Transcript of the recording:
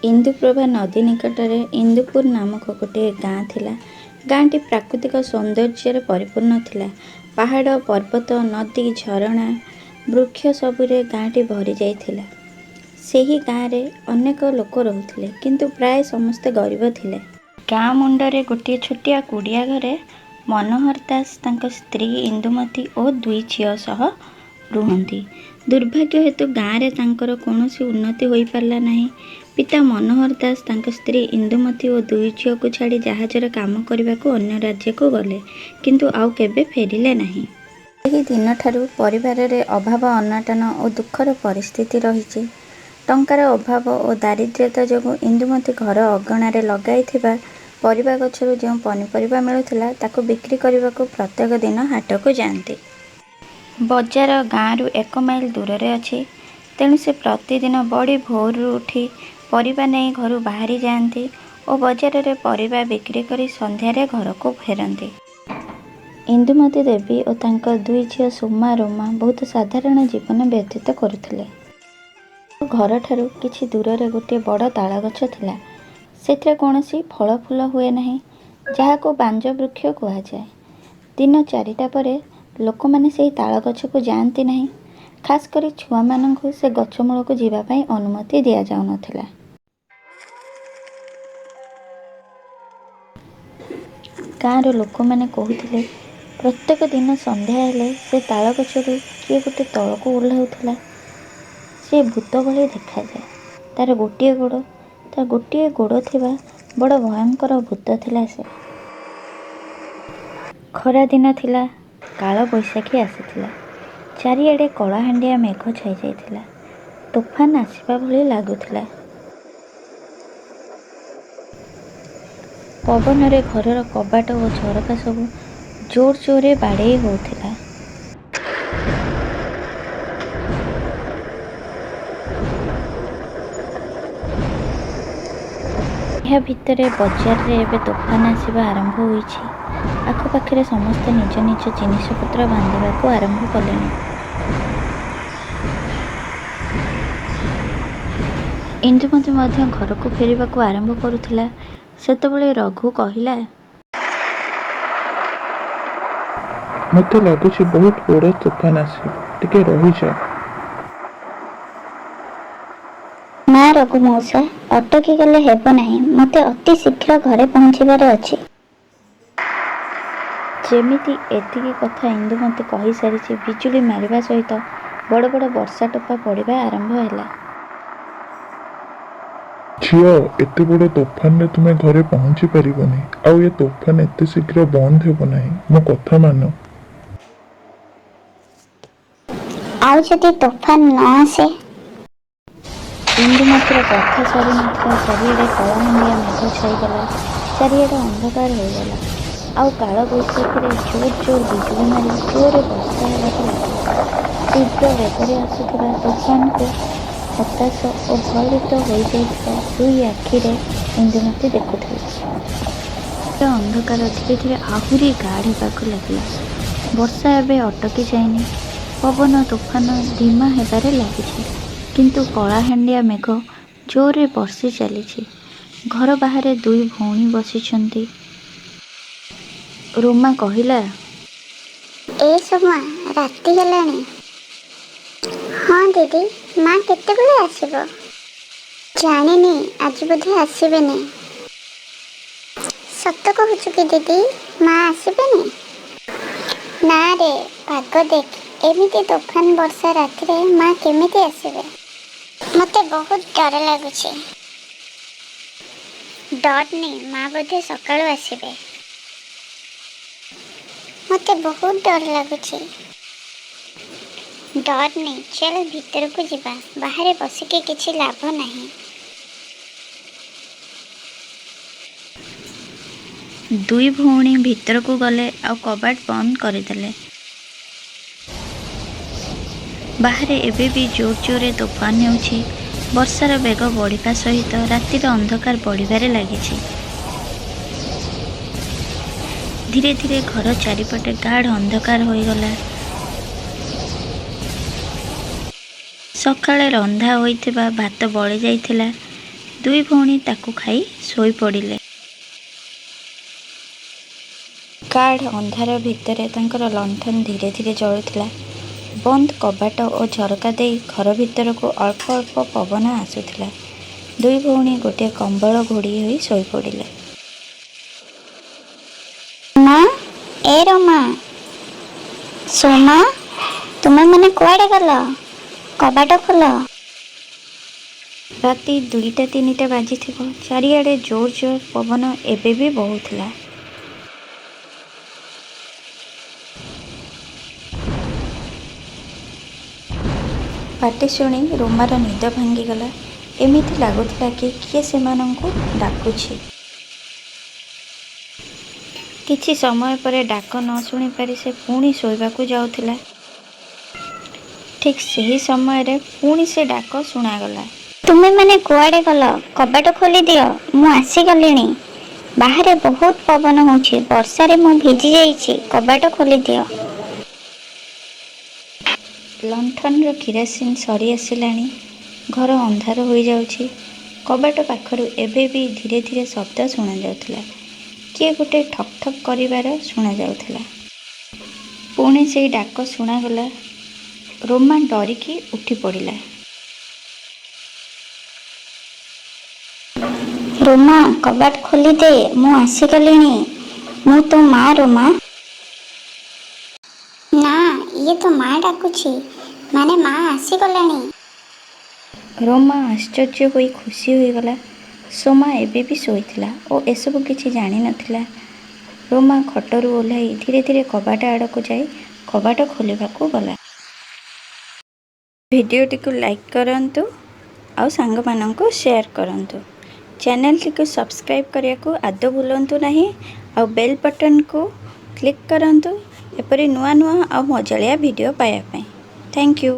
ଇନ୍ଦୁପ୍ରଭା ନଦୀ ନିକଟରେ ଇନ୍ଦୁପୁର ନାମକ ଗୋଟିଏ ଗାଁ ଥିଲା। ଗାଁଟି ପ୍ରାକୃତିକ ସୌନ୍ଦର୍ଯ୍ୟରେ ପରିପୂର୍ଣ୍ଣ ଥିଲା। ପାହାଡ଼, ପର୍ବତ, ନଦୀ, ଝରଣା, ବୃକ୍ଷ ସବୁରେ ଗାଁଟି ଭରିଯାଇଥିଲା। ସେହି ଗାଁରେ ଅନେକ ଲୋକ ରହୁଥିଲେ, କିନ୍ତୁ ପ୍ରାୟ ସମସ୍ତେ ଗରିବ ଥିଲେ। ଗାଁ ମୁଣ୍ଡରେ ଗୋଟିଏ ଛୋଟିଆ କୁଡ଼ିଆ ଘରେ ମନୋହର ଦାସ ତାଙ୍କ ସ୍ତ୍ରୀ ଇନ୍ଦୁମତୀ ଓ ଦୁଇ ଝିଅ ସହ ରୁହନ୍ତି। ଦୁର୍ଭାଗ୍ୟ ହେତୁ ଗାଁରେ ତାଙ୍କର କୌଣସି ଉନ୍ନତି ହୋଇପାରିଲା ନାହିଁ। ପିତା ମନୋହର ଦାସ ତାଙ୍କ ସ୍ତ୍ରୀ ଇନ୍ଦୁମତୀ ଓ ଦୁଇ ଝିଅକୁ ଛାଡ଼ି ଜାହାଜରେ କାମ କରିବାକୁ ଅନ୍ୟ ରାଜ୍ୟକୁ ଗଲେ, କିନ୍ତୁ ଆଉ କେବେ ଫେରିଲେ ନାହିଁ। ସେହି ଦିନଠାରୁ ପରିବାରରେ ଅଭାବ ଅନାଟନ ଓ ଦୁଃଖର ପରିସ୍ଥିତି ରହିଛି। ଟଙ୍କାର ଅଭାବ ଓ ଦାରିଦ୍ର୍ୟତା ଯୋଗୁଁ ଇନ୍ଦୁମତୀ ଘର ଅଗଣାରେ ଲଗାଇଥିବା ପରିବା ଗଛରୁ ଯେଉଁ ପନିପରିବା ମିଳୁଥିଲା, ତାକୁ ବିକ୍ରି କରିବାକୁ ପ୍ରତ୍ୟେକ ଦିନ ହାଟକୁ ଯାଆନ୍ତି। ବଜାର ଗାଁରୁ ଏକ ମାଇଲ ଦୂରରେ ଅଛି। ତେଣୁ ସେ ପ୍ରତିଦିନ ବଡ଼ି ଭୋରରୁ ଉଠି ପରିବା ନେଇ ଘରୁ ବାହାରି ଯାଆନ୍ତି ଓ ବଜାରରେ ପରିବା ବିକ୍ରି କରି ସନ୍ଧ୍ୟାରେ ଘରକୁ ଫେରନ୍ତି। ଇନ୍ଦୁମତୀ ଦେବୀ ଓ ତାଙ୍କ ଦୁଇ ଝିଅ ସୋମା, ରୋମା ବହୁତ ସାଧାରଣ ଜୀବନ ବ୍ୟତୀତ କରୁଥିଲେ। ଘରଠାରୁ କିଛି ଦୂରରେ ଗୋଟିଏ ବଡ଼ ତାଳଗଛ ଥିଲା। ସେଥିରେ କୌଣସି ଫଳଫୁଲ ହୁଏ ନାହିଁ, ଯାହାକୁ ବାଞ୍ଜ ବୃକ୍ଷ କୁହାଯାଏ। ଦିନ 4ଟା ପରେ ଲୋକମାନେ ସେହି ତାଳଗଛକୁ ଯାଆନ୍ତି ନାହିଁ। ଖାସ୍ କରି ଛୁଆମାନଙ୍କୁ ସେ ଗଛ ମୂଳକୁ ଯିବା ପାଇଁ ଅନୁମତି ଦିଆଯାଉନଥିଲା। ଗାଁର ଲୋକମାନେ କହୁଥିଲେ, ପ୍ରତ୍ୟେକ ଦିନ ସନ୍ଧ୍ୟା ହେଲେ ସେ ତାଳଗଛରୁ କିଏ ଗୋଟେ ତଳକୁ ଓହ୍ଲାଉଥିଲା। ସେ ଭୂତ ଭଳି ଦେଖାଯାଏ। ତାର ଗୋଟିଏ ଗୋଡ଼। ତାର ଗୋଟିଏ ଗୋଡ଼ ଥିବା ବଡ଼ ଭୟଙ୍କର ଭୂତ ଥିଲା ସେ। ଖରାଦିନ ଥିଲା। କାଳବୈଶାଖୀ ଆସିଥିଲା। ଚାରିଆଡ଼େ କଳାହାଣ୍ଡିଆ ମେଘ ଛାଇଯାଇଥିଲା। ତୋଫାନ ଆସିବା ଭଳି ଲାଗୁଥିଲା। ପବନରେ ଘରର କବାଟ ଓ ଝରକା ସବୁ ଜୋର ଜୋରରେ ବାଡ଼େଇ ହେଉଥିଲା। ଏହା ଭିତରେ ବଜାରରେ ଏବେ ତୋଫାନ ଆସିବା ଆରମ୍ଭ ହୋଇଛି। ଆଖପାଖରେ ସମସ୍ତେ ନିଜ ନିଜ ଜିନିଷପତ୍ର ବାନ୍ଧିବାକୁ ଆରମ୍ଭ କଲେଣି। ଇନ୍ଦୁମତୀ ମଧ୍ୟ ଘରକୁ ଫେରିବାକୁ ଆରମ୍ଭ କରୁଥିଲା। ସେତେବେଳେ ରଘୁ କହିଲା, ମୋତେ ଲାଗୁଛି ବହୁତ ବଡ଼ ତୋଫାନ ଆସିବ। ଟିକେ ରହିଯାଅ। ନା ରଘୁ ମଉସା, ଅଟକି ଗଲେ ହେବ ନାହିଁ। ମୋତେ ଅତି ଶୀଘ୍ର ଘରେ ପହଞ୍ଚିବାର ଅଛି। ଯେମିତି ଏତିକି କଥା ଇନ୍ଦୁମତୀ କହିସାରିଛି, ବିଜୁଳି ମାରିବା ସହିତ ବଡ଼ ବଡ଼ ବର୍ଷା ଟୋପା ପଡ଼ିବା ଆରମ୍ଭ ହେଲା। ଝିଅ, ଏତେ ବଡ଼ ତୋଫାନରେ ତୁମେ ଘରେ ପହଞ୍ଚି ପାରିବନି। ଆଉ ଏ ତୋଫାନ ଏତେ ଶୀଘ୍ର ବନ୍ଦ ହେବ ନାହିଁ। ମୋ କଥା ମାନ। ଆଉ ଯଦି ତୋଫାନ ନ ଆସେ? ଇନ୍ଦୁମତୀର କଥା ସରିନଥିଲା, ଚାରିଆଡ଼େ କଳାହାଣ୍ଡିଆ ମେଘ ଛାଇଗଲା। ଚାରିଆଡ଼େ ଅନ୍ଧକାର ହୋଇଗଲା। ଆଉ କାଳବୈଶାଖୀରେ ଜୋର ଜୋର ବିଜୁଳି ମାରି ଜୋରରେ ବର୍ଷା ହେବାକୁ ଲାଗିଲା। ତୀବ୍ର ବେଗରେ ଆସୁଥିବା ତୋଫାନକୁ ହତାଶ ଓ ଭୟଭୀତ ହୋଇଯାଇଥିବା ଦୁଇ ଆଖିରେ ଇନ୍ଦୁମତୀ ଦେଖୁଥିଲା। ଅନ୍ଧକାର ଧୀରେ ଧୀରେ ଆହୁରି ଗାଢ଼ ହେବାକୁ ଲାଗିଲା। ବର୍ଷା ଏବେ ଅଟକି ଯାଇନି। ପବନ ତୋଫାନ ଧିମା ହେବାରେ ଲାଗିଛି, କିନ୍ତୁ କଳାହାଣ୍ଡିଆ ମେଘ ଜୋରରେ ବର୍ଷି ଚାଲିଛି। ଘର ବାହାରେ ଦୁଇ ଭଉଣୀ ବସିଛନ୍ତି। ରୋମା କହିଲା, ଏ ସୋମା, ରାତି ହେଲାଣି। ହଁ ଦିଦି, ମା କେତେବେଳେ ଆସିବ? ଜାଣିନି, ଆଜି ବୋଧେ ଆସିବେନି। ସତ କହୁଛୁ କି ଦିଦି, ମା ଆସିବେନି? ନା ରେ, ପାଗ ଦେଖ, ଏମିତି ତୋଫାନ ବର୍ଷା ରାତିରେ ମା କେମିତି ଆସିବେ? ମୋତେ ବହୁତ ଡର ଲାଗୁଛି। ଡରନି, ମା ବୋଧେ ସକାଳୁ ଆସିବେ। ମୋତେ ବହୁତ ଡର ଲାଗୁଛି। ଡରନି, ଚାଲ ଭିତରକୁ ଯିବା। ବାହାରେ ବସିକି କିଛି ଲାଭ ନାହିଁ। ଦୁଇ ଭଉଣୀ ଭିତରକୁ ଗଲେ ଆଉ କବାଟ ବନ୍ଦ କରିଦେଲେ। ବାହାରେ ଏବେ ବି ଜୋର ଜୋରରେ ତୋଫାନ ହେଉଛି। ବର୍ଷାର ବେଗ ବଢ଼ିବା ସହିତ ରାତିର ଅନ୍ଧକାର ବଢ଼ିବାରେ ଲାଗିଛି। ଧୀରେ ଧୀରେ ଘର ଚାରିପଟେ ଗାଢ଼ ଅନ୍ଧକାର ହୋଇଗଲା। ସକାଳେ ରନ୍ଧା ହୋଇଥିବା ଭାତ ବଳି ଯାଇଥିଲା। ଦୁଇ ଭଉଣୀ ତାକୁ ଖାଇ ଶୋଇପଡ଼ିଲେ। ଗାଢ଼ ଅନ୍ଧାର ଭିତରେ ତାଙ୍କର ଲଣ୍ଠନ ଧୀରେ ଧୀରେ ଜଳୁଥିଲା। ବନ୍ଦ କବାଟ ଓ ଝରକା ଦେଇ ଘର ଭିତରକୁ ଅଳ୍ପ ଅଳ୍ପ ପବନ ଆସୁଥିଲା। ଦୁଇ ଭଉଣୀ ଗୋଟିଏ କମ୍ବଳ ଘୋଡ଼ି ହୋଇ ଶୋଇପଡ଼ିଲେ। ମା, ଏ ରୋମା, ସୋମା, ତୁମେମାନେ କୁଆଡ଼େ ଗଲ? କବାଟ ଖୋଲ। ରାତି 2ଟା 3ଟା ବାଜିଥିବ। ଚାରିଆଡ଼େ ଜୋର ଜୋର ପବନ ଏବେ ବି ବହୁଥିଲା। ପାଟି ଶୁଣି ରୋମାର ନିଦ ଭାଙ୍ଗିଗଲା। ଏମିତି ଲାଗୁଥିଲା କି କିଏ ସେମାନଙ୍କୁ ଡାକୁଛି। କିଛି ସମୟ ପରେ ଡାକ ନ ଶୁଣିପାରି ସେ ପୁଣି ଶୋଇବାକୁ ଯାଉଥିଲା। ଠିକ୍ ସେହି ସମୟରେ ପୁଣି ସେ ଡାକ ଶୁଣାଗଲା। ତୁମେମାନେ କୁଆଡ଼େ ଗଲ? କବାଟ ଖୋଲିଦିଅ, ମୁଁ ଆସିଗଲିଣି। ବାହାରେ ବହୁତ ପବନ ହେଉଛି, ବର୍ଷାରେ ମୁଁ ଭିଜି ଯାଇଛି। କବାଟ ଖୋଲିଦିଅ। ଲଣ୍ଠନର କିରାସିନି ସରି ଆସିଲାଣି। ଘର ଅନ୍ଧାର ହୋଇଯାଉଛି। କବାଟ ପାଖରୁ ଏବେ ବି ଧୀରେ ଧୀରେ ଶବ୍ଦ ଶୁଣାଯାଉଥିଲା। କିଏ ଗୋଟେ ଠକ୍ ଠକ୍ କରିବାର ଶୁଣାଯାଉଥିଲା। ପୁଣି ସେଇ ଡାକ ଶୁଣାଗଲା। ରୋମା ଡରିକି ଉଠିପଡ଼ିଲା। ରୋମା, କବାଟ ଖୋଲିଦେ, ମୁଁ ଆସିଗଲିଣି। ମୁଁ ତୋ ମା ରୋମା। ନା, ଇଏ ତ ମା ଡାକୁଛି, ମାନେ ମା ଆସିଗଲାଣି। ରୋମା ଆଶ୍ଚର୍ଯ୍ୟ ହୋଇ ଖୁସି ହୋଇଗଲା। ସୋମା ଏବେ ବି ଶୋଇଥିଲା ଓ ଏସବୁ କିଛି ଜାଣିନଥିଲା। ରୋମା ଖଟରୁ ଓହ୍ଲାଇ ଧୀରେ ଧୀରେ କବାଟ ଆଡ଼କୁ ଯାଇ କବାଟ ଖୋଲିବାକୁ ଗଲା। ଭିଡ଼ିଓଟିକୁ ଲାଇକ୍ କରନ୍ତୁ ଆଉ ସାଙ୍ଗମାନଙ୍କୁ ସେୟାର କରନ୍ତୁ। ଚ୍ୟାନେଲଟିକୁ ସବସ୍କ୍ରାଇବ୍ କରିବାକୁ ଆଦୌ ଭୁଲନ୍ତୁ ନାହିଁ ଆଉ ବେଲ୍ ବଟନ୍କୁ କ୍ଲିକ୍ କରନ୍ତୁ ଏପରି ନୂଆ ନୂଆ ଆଉ ମଜାଳିଆ ଭିଡ଼ିଓ ପାଇବା ପାଇଁ। Thank you.